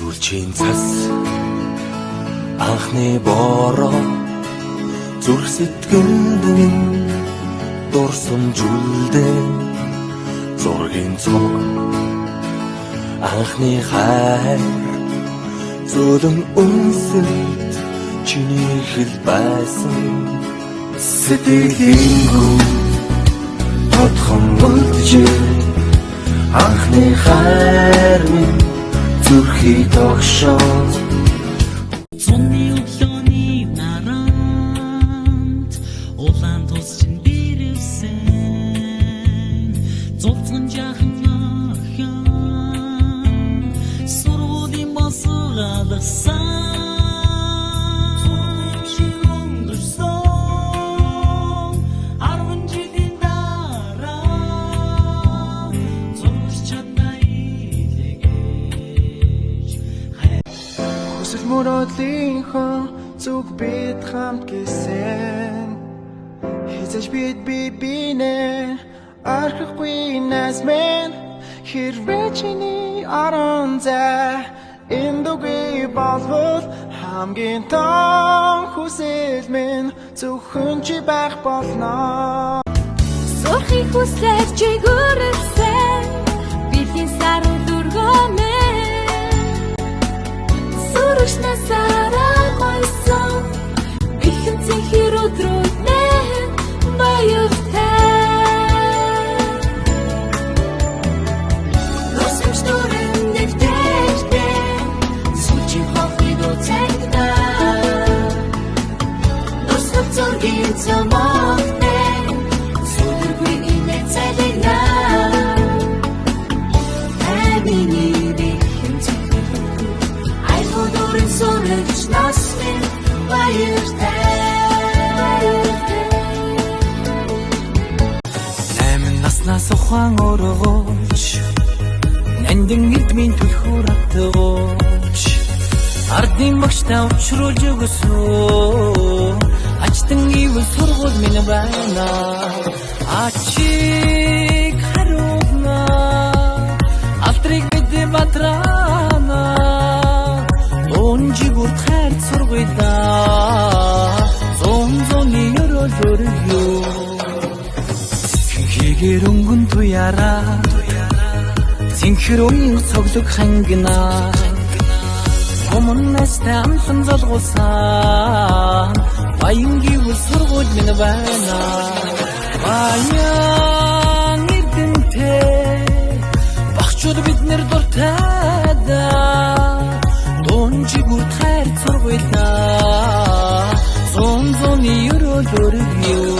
Сүүлчийн цас анхны бороо зүрх сэтгэлд минь дурсамж үлдээ зургийн цомог анхны хайр зөөлөн үнсэлт чиний хэл байсан сэтгэлийнхүү тодхон үлджээ анхны хайр минь зүрхий тогшоод. Цуны өглөөний нарант улаан тус чинь дэрвсэн зулцхан жаахан охин сургуулийн босго алгасан шиг өнгөрсөн 10 жилийн дараа зурж чадна илгээж. Хүсэл мөрөөдлийнхөө зүг бид хамт гисэн. Хэзээ ч бид би бинээ орхихгүй найз минь. Хэрвээ чиний орон зай эндүгэ болвол хамгийн том хүсэл минь зөвхөн чи байх болно. Сурахыг хүслээр чиг өрөлсөн бэлгийн саруу дөргөмэ Сүрэгч насаараа гойсон бэхэн цэнхэр өдрүүд нэ баяртай. Нурсамж дүүрэн дэвтэртэй сүүлчийн хонхны дуу цангидаа Нурсгал зургийн цомогтой сүдэргүй инээ цалина. Тайвны бэхэн цэнхэр аягүй дүүрэн сурагч нас минь баяртай. 8 наснаас ухаан өргөөж, нандин эрдмийн түлхүүр атгууч ардын багштай учруулж өгсөн ачтан ивэл сургууль минь байна. Ачиг хариулна, алдрыг бид бадрана, унжиг урт хайр сургуйлаа, зун зуны өрөөл өргөё. Хийгээр өнгөн туяараа цэнхэр үеийн цоглог хангина. Хүмүүнээс амлан золгуулсан баян гівэл сургууль минь байна. Баян эрдэнтэй багчууд бид нэр дуртай да. Дунжиг үрт хайр сургуйлаа, зун зуны өрөөл өргөё.